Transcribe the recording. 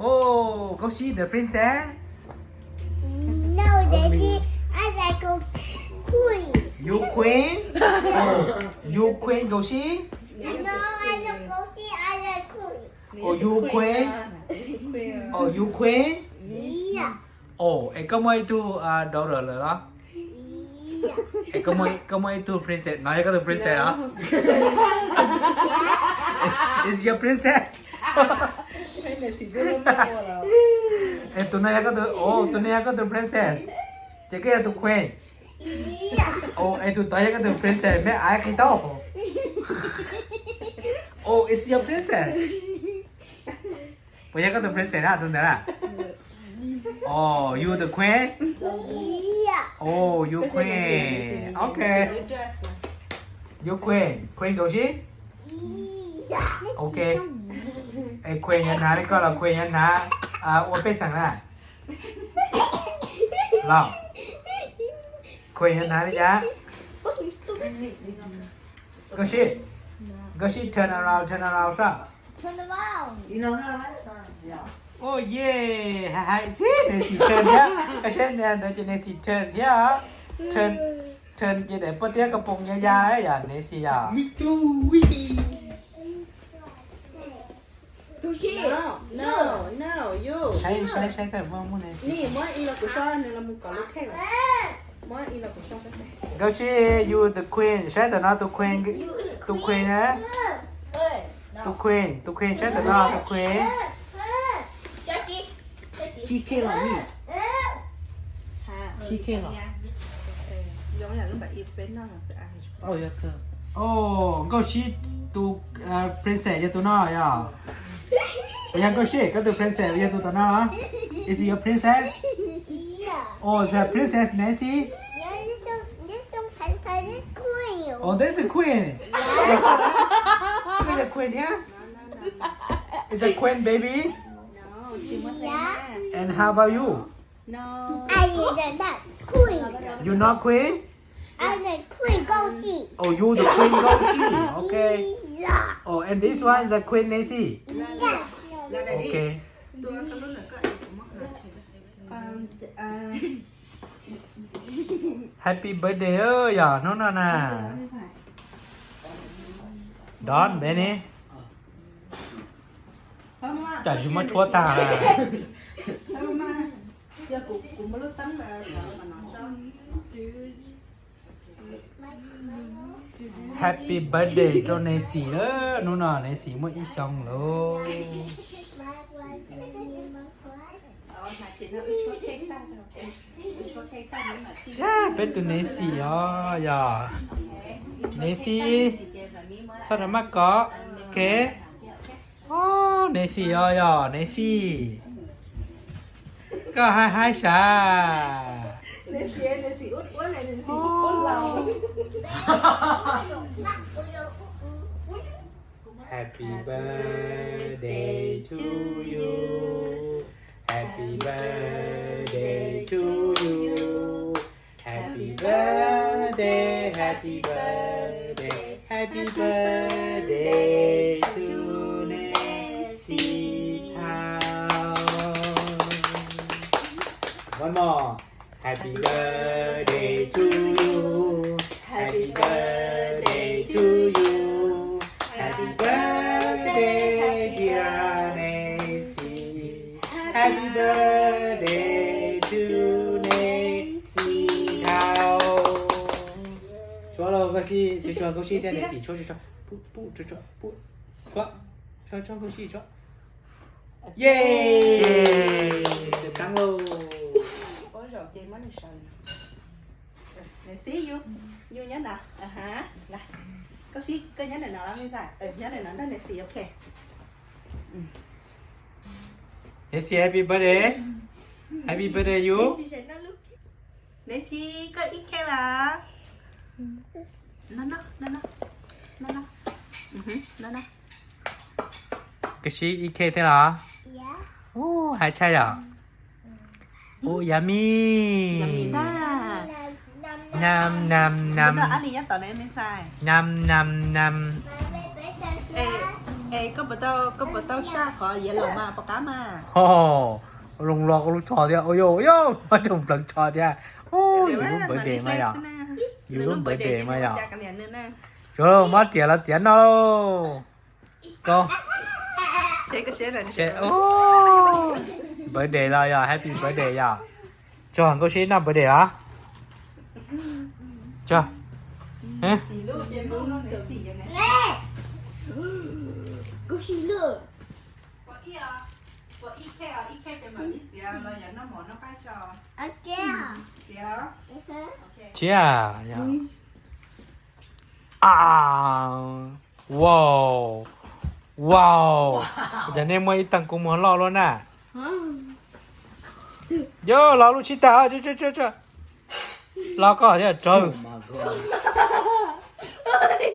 Oh, Goshi, the princess? No, Daddy, I like a queen. You queen? Oh, you queen, Goshi? No, I like Goshi, I like queen. Oh, you queen? Oh, you queen? Yeah. Oh, es koj muaj ib tug daughter lawm los? Yeah. Es koj muaj, koj muaj ib tug princess, no yog koj tus princess los? Is your princess. Es tus no yog koj tus, oh, tus no yog koj tus princess. Ces koj yog tus queen. Yeah. Oh, es tus tod yog koj tus princess, meb aiv qis tau. Oh, is your princess. Puas yog koj tus princess na tus ntawd na? Oh, you the queen? Yeah. Oh, you queen. Okay. You queen. Queen Goshi? Yeah. Okay. Es queen yuav hnav li koj los queen yuav hnav ua pej xeem na? Los, queen yuav hnav li cas? Goshi, Goshi, turn around, turn around soj. Turn around. Oh yeah, hais hais xwb Nancy turn thiab. Koj saib ntawd ces Nancy turn thiab. Turn, turn ces daim poj tiab koj poom ya ya yom Nancy yom. Saib, saib, saib, muaj, muaj Nancy. Muab ib los kuv so nws los mus kom lub kheej. Muab ib los kuv so. Goshi, you the queen, saib tus no tus queen, tus queen na. Tus queen, tus queen, saib tus no tus queen. G K los ni. G K los. Oh, Nkauj Sib tus princess yog tus no yog? Yog Nkauj Sib koj tus princess yog tus tom no los? Is your princess? Oh, the princess Nancy? Oh, this is queen. Koj yog queen thiab? Is a queen baby. And how about you? I am the queen. You not queen? I'm the queen Nkauj Sib. Oh, you the queen Nkauj Sib. Okay. Oh, and this one is the queen Nancy. Yes. Okay. Happy birthday yog hnub no na. Đón bé ni. Chả gì mà chúa ta. Happy birthday rau Nancy na, hnub no Nancy muaj ib xyoos lawm. Peb tus Nancy os yog. Nancy, txhob rov maj kov. Ok. Nancy os yog Nancy. Koj hais hais sav. Happy birthday to you. Happy birthday to you. Happy birthday, happy birthday, happy birthday to Nancy Thao. One more. Happy birthday to you. Happy birthday to you. Happy birthday, dear Nancy. Happy birthday to Nancy Thao. Tshuab los Nkauj Sib, tshuab Nkauj Sib thiab Nancy, tshuab, tshuab, tshuab, tshuab, tshuab, tshuab Nkauj Sib, tshuab. Yay! Tawm plaub lauj. Nancy, you, you nyob no. Nkauj Sib, koj nyob ntawm no los me ntxhais? Nyob ntawm no nrog Nancy, ok. Nancy, happy birthday. Happy birthday you. Nancy, koj ib K los? No, no, no, no. No, no. No, no. Nkauj Sib ib K thiab los? Ub, hais tshaj yom. Ub, yummy. Yummy na. Nam nam nam. Nam nam nam. Es Koj puas tau saj qhov yellow mas pom qab mas. Ho, zoo lo koj lub tsho thiab. Ua yog, ua yog, muab rooj nplawv tsho thiab. Yus lub birthday mas yom. Yus lub birthday mas yom. Tsuav muab riam los txiav noj lauj. Koj birthday los yog, happy birthday yom. Tso nkauj sib noj birthday os. Tso. Tshiab yog. Wow, wow, cas nej muaj ib tag kua muag loj luaj na. Yog los lub sib tag, los koj thiaj tsawg.